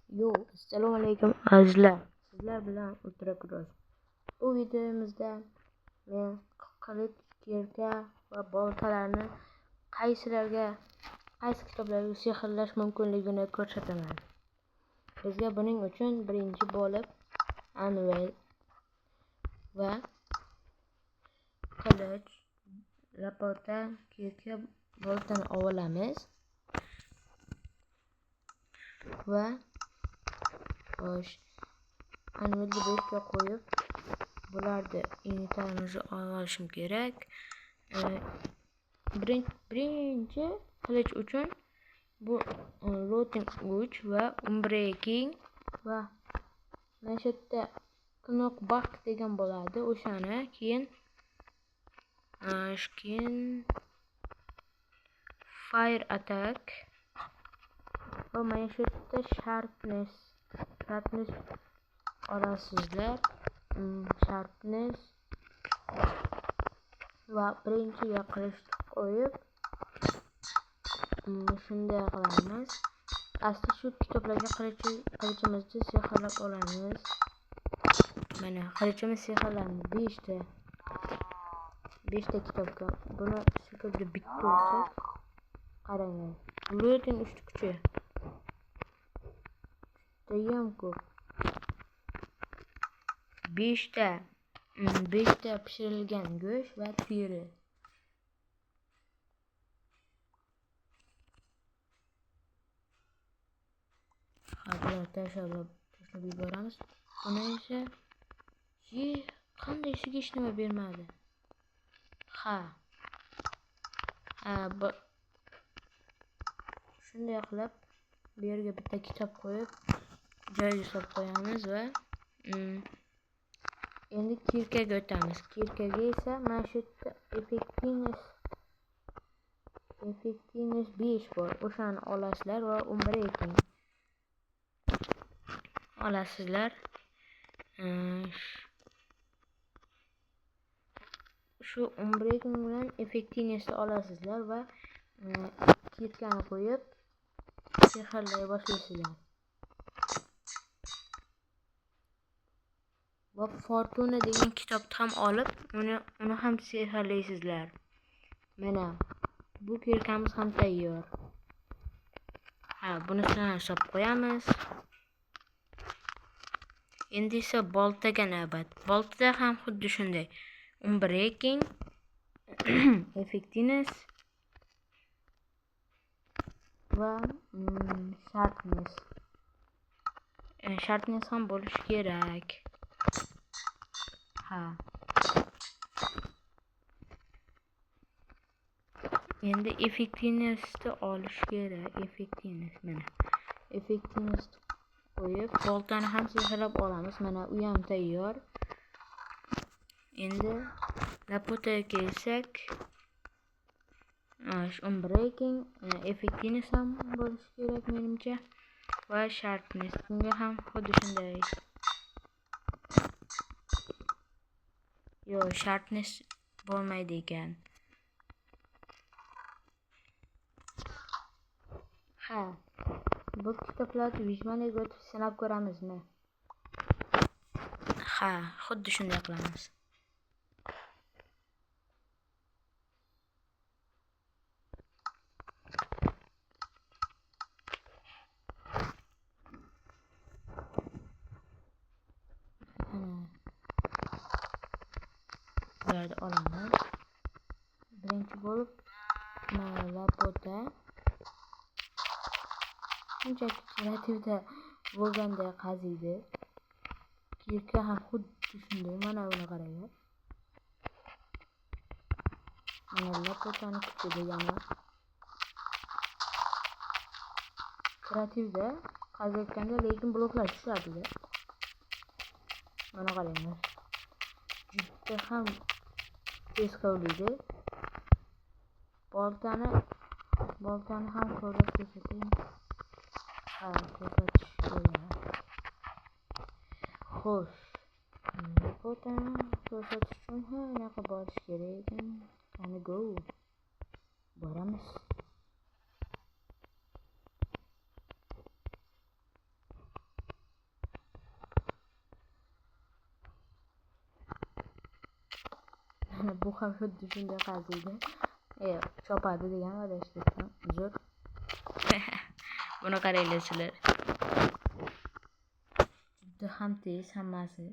Yo, assalomu alaykum azizlar. Sizlar bilan Ultracross. Bu videomizda men qilich, kirka va boltalarni qaysilarga, qaysi kitoblarga sehrlash mumkinligini ko'rsataman. Bizga buning uchun birinchi bo'lib anvil va qilich, lapota, kirka, boltani olamiz va xo'sh, anvilni bu yerga qo'yib, bularni inventarimizni olishim kerak. Birinchi qilich uchun bu looting 3 va unbreaking va mana shu yerda knockback degan bo'ladi, o'shani keyin fire attack va mana shu yerda sharpness olasizlar, sharpness va birinchiga qilichni qo'yib shunday qilamiz. Asli shu kitoblarga qilichimizni sehrlab olamiz. Mana qilichimiz sehrlandi 5 ta kitobga. Buni shu bitta olsak, qaranglar. Looting 3 kuchi. Judayam ko'p. 5 ta pishirilgan go'sht va teri. Bularni tashlab yuboramiz. Buni esa qanday ishiga hech nima bermadi. Ha. Bu shunday qilib bu yerga bitta kitob qo'yib joyiga solib qo'yamiz va endi kirkaga o'tamiz. Kirkaga esa mana shu yerda effectiveness 5 bor. O'shani olasizlar va unbreaking olasizlar. Shu unbreaking bilan effectivenessni olasizlar va kirkani qo'yib sehrlay boshlaysizlar. Va Fortuna degan kitobni ham olib, uni ham sehrlaysizlar. Mana bu kirkamiz ham tayyor. Ha, bunisini ham solib qo'yamiz. Endi esa boltaga navbat. Boltada ham xuddi shunday. Unbreaking, effectiveness va sharpness. Sharpness ham bo'lishi kerak. Ha. Endi effectivenessni olish kerak. Effectiveness mana. Effectiveness qo'yib, boltani ham sehrlab olamiz. Mana u ham tayyor. Endi lapotaga kelsak, unbreaking, effectiveness ham bo'lishi kerak menimcha va sharpness bunga ham xuddi shunday. Yo'q, sharpness bo'lmaydi ekan. Ha, bu kitoblarni vijmoniga o'tib sinab ko'ramizmi? Ha, xuddi shunday qilamiz. Bularni olamiz. Birinchi bo'lib mana lapota. Shunchaki kreativda bo'lganda qaziydi. Kirka ham xuddi shunday. Mana buni qaranglar. Mana lapotani kuchi degani. Kreativda qaziyotganda lekin bloklar tushadi. Mana qaranglar. Juda ham tez qovlaydi. Boltani ham ko'rib ko'rsating. Ha, ko'rsatish kerak. Xo'sh, boltani ko'rsatish uchun ha, anaqa borish kerak ekan. Qani go. Boramiz. Bu ham xuddi shunday qaziydi. Chopadi degan adashtirsam, uzr. Buni qaranglar sizlar. Juda ham tez hammasi.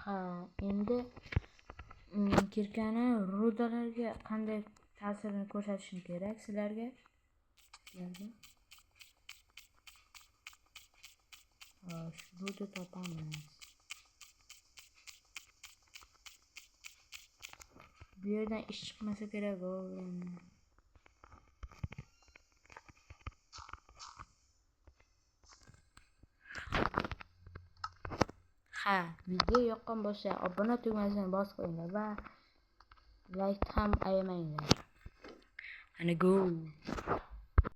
Ha, endi kirkani rudalarga qanday ta'sirini ko'rsatishim kerak sizlarga. Xo'sh, ruda topamiz. Bu yerdan ish chiqmasa kerak o'g'lim. Ha, video yoqqan bo'lsa, obuna tugmasini bosib qo'yinglar va like ham ayamanglar. Ana go.